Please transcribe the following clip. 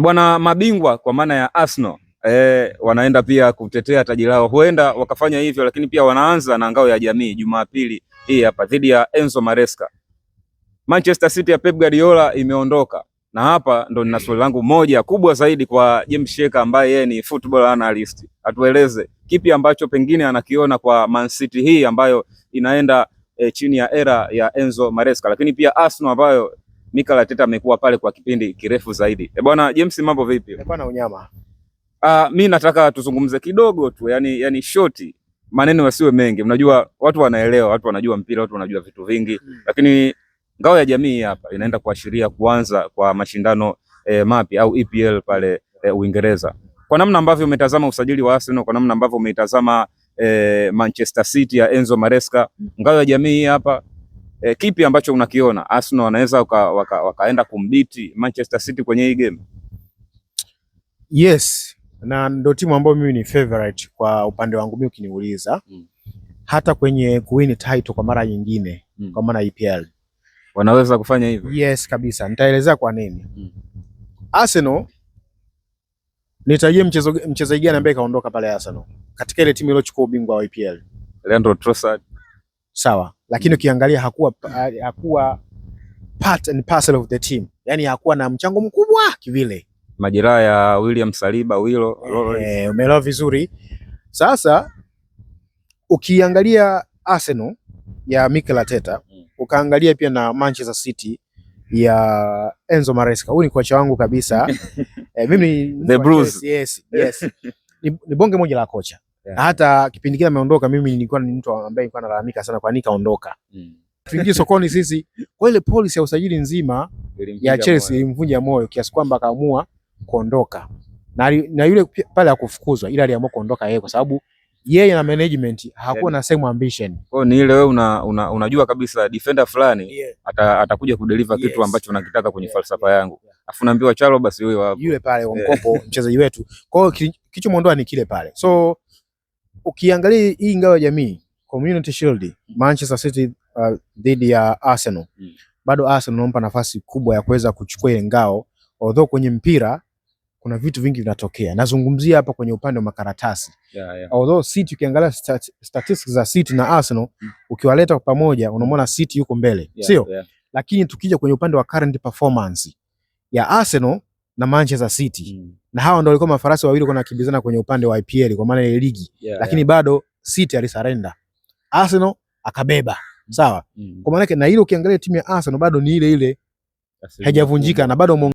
Bwana, mabingwa kwa maana ya Arsenal wanaenda pia kutetea taji lao, huenda wakafanya hivyo, lakini pia wanaanza na ngao ya jamii Jumapili hii hapa dhidi ya Enzo Maresca. Manchester City ya Pep Guardiola imeondoka, na hapa ndo nina swali langu moja kubwa zaidi kwa James Sheka ambaye yeye ni football analyst, atueleze kipi ambacho pengine anakiona kwa Man City hii ambayo inaenda chini ya era ya Enzo Maresca, lakini pia Arsenal ambayo Mikel Arteta amekuwa pale kwa kipindi kirefu zaidi. E bwana James, mambo vipi? Bwana unyama. Mi nataka tuzungumze kidogo tu, yani short, maneno yasiwe mengi. Unajua watu wanaelewa, watu wanajua mpira, watu wanajua vitu vingi, lakini ngao ya jamii hapa inaenda kuashiria kuanza kwa mashindano mapya au EPL pale Uingereza. Kwa namna ambavyo umetazama usajili wa Arsenal, kwa namna ambavyo umeitazama Manchester City ya Enzo Maresca, ngao ya jamii hapa kipi ambacho unakiona Arsenal wanaweza wakaenda kumbeat Manchester City kwenye hii game? Yes, na ndo timu ambayo mimi ni favorite kwa upande wangu mimi ukiniuliza, hata kwenye kuwin title kwa mara nyingine, kwa maana EPL wanaweza kufanya hivyo. Yes, kabisa, nitaelezea kwa nini. Arsenal, nitajie mchezaji gani ambaye kaondoka pale Arsenal katika ile timu iliyochukua ubingwa wa EPL? Leandro Trossard. Sawa, lakini ukiangalia hakuwa part and parcel of the team, yani hakuwa na mchango mkubwa kivile. Majeraha ya William Saliba, Willow. Umeelewa vizuri. Sasa ukiangalia Arsenal ya Mikel Arteta, ukaangalia pia na Manchester City ya Enzo Maresca, huyu ni kocha wangu kabisa. Mimi The Blues. Yes. Ni bonge moja la kocha. Hata kipindi kile ameondoka, mimi nilikuwa ni mtu ambaye nilikuwa nalalamika sana, kwa nini kaondoka. Tuingie sokoni sisi. Kwa ile policy ya usajili nzima ya Chelsea ilimvunja moyo kiasi kwamba akaamua kuondoka. Na yule pale hakufukuzwa, ila aliamua kuondoka yeye kwa sababu yeye na management hakuwa na same ambition. Kwa ni ile wewe unajua kabisa defender fulani atakuja kudeliver kitu ambacho unakitaka kwenye falsafa yangu. Afu naambiwa Chalo basi huyo hapo. Yule pale wa mkopo mchezaji wetu. Kwa hiyo kilichomuondoa ni kile pale. So ukiangalia hii ngao ya jamii Community Shield, Manchester City dhidi ya Arsenal, bado Arsenal unampa nafasi kubwa ya kuweza kuchukua ile ngao, although kwenye mpira kuna vitu vingi vinatokea. Nazungumzia hapa kwenye upande wa makaratasi. Although City ukiangalia statistics za City na Arsenal, ukiwaleta pamoja unamwona City yuko mbele, sio? Yeah. Lakini tukija kwenye upande wa current performance ya Arsenal na Manchester City, na hawa ndio walikuwa mafarasi wawili wanakimbizana kwenye upande wa EPL kwa maana ya ligi, lakini bado City alisurrender, Arsenal akabeba, sawa? Kwa maana yake na ile ukiangalia timu ya Arsenal bado ni ile ile, haijavunjika na bado